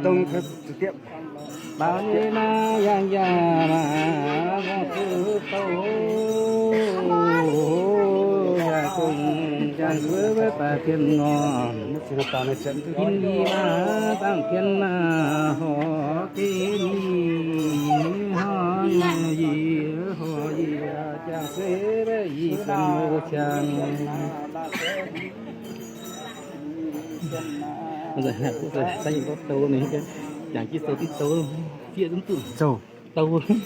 Dongh, baaux nyei maa yangh yaac maa, mbuo zuqc douh yaac dongh jangx zuov wuov daaih tien ngorc. Ginv yie maa, dangh tien maa, horc geh mingh, horc yie, horc yie, jangx zuov yie benx mouc ciangx. Jangx jienv sou duqv douv, fiev duqv duqv douv. Douv nzangc, douv heh.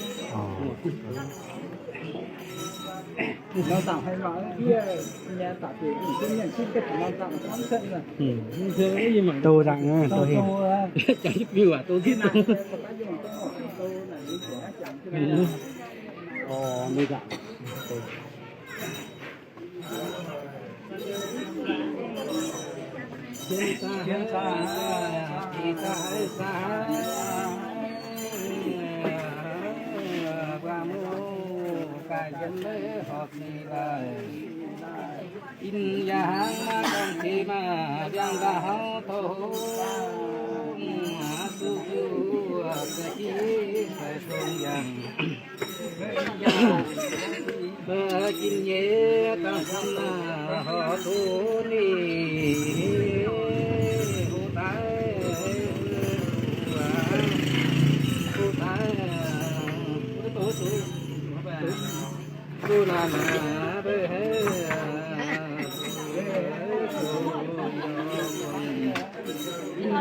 Inh yaac hnangv maiv dangh deix maaih ndiangx-ndaauv hauv tong, suv suv za'gengh sai dongh yangh. Ginv nyei dangh camv naaic horc tov ninh hoqc daaih, hoqc daaih, duqv naaic naaic beiv haiv.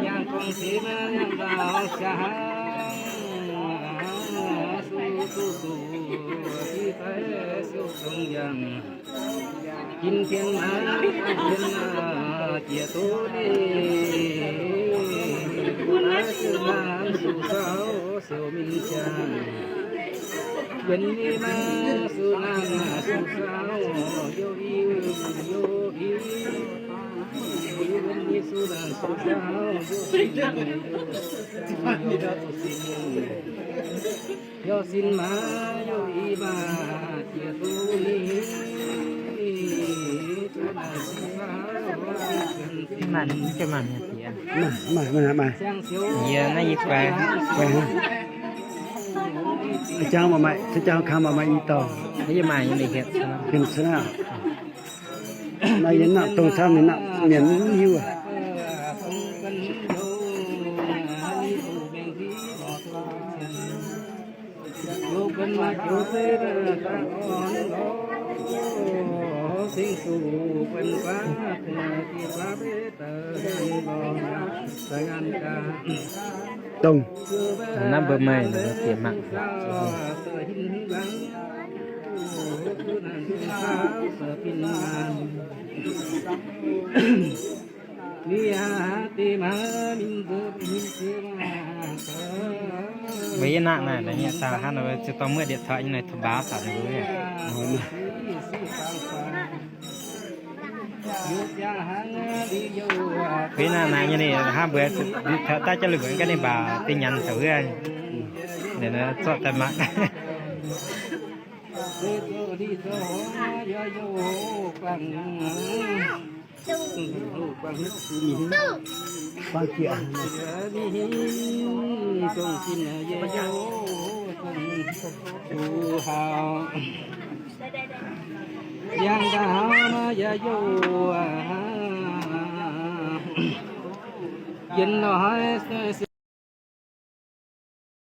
Yangh gorngv deix maaih ndiangx-ndaauv siang-haaix, suv duqv zuqc, fih daaih siou dongh yangh. Ginv tien maa, tien maa, jiex duqv ninh, naaiv zuqc naanc zuqc saauv siou mingh ziangh. Yienx nyei maa zuqc naanc zuqc saauv, youh i, youh i, yienx nyei zuqc naanc zuqc saauv, youh i, youh i, youh sin maa, youh i maa, jiex duqv ninh, zuqc naanc zuqc saauv, youh i, youh i, Maaih, maaih, maaih, maaih. Yie naaiv yie guai. Guai hnangv. Jang maaih, jang kang maaih i dorh. Yie maaih nyei hietc. Hietc naaiv. Naaiv yie nangc dongh camv ninh nangc mienh mv hiuv aqv. Dongh. Naaiv mbuo maaih bieqc mangc. Mbuo yie nangc naaic, nyiec daaih hnangv nor, ziouc dorh muoqv điện thoại nyei naaic thông báo taux ninh mbuo. Mbuo yie nangc naaic nyei, ninh hnangv mbuo điện thoại daaih jauv lui mbuo ganh ninh mbac tin nhắn taux wuov. Ninh zorqv daaih mangc.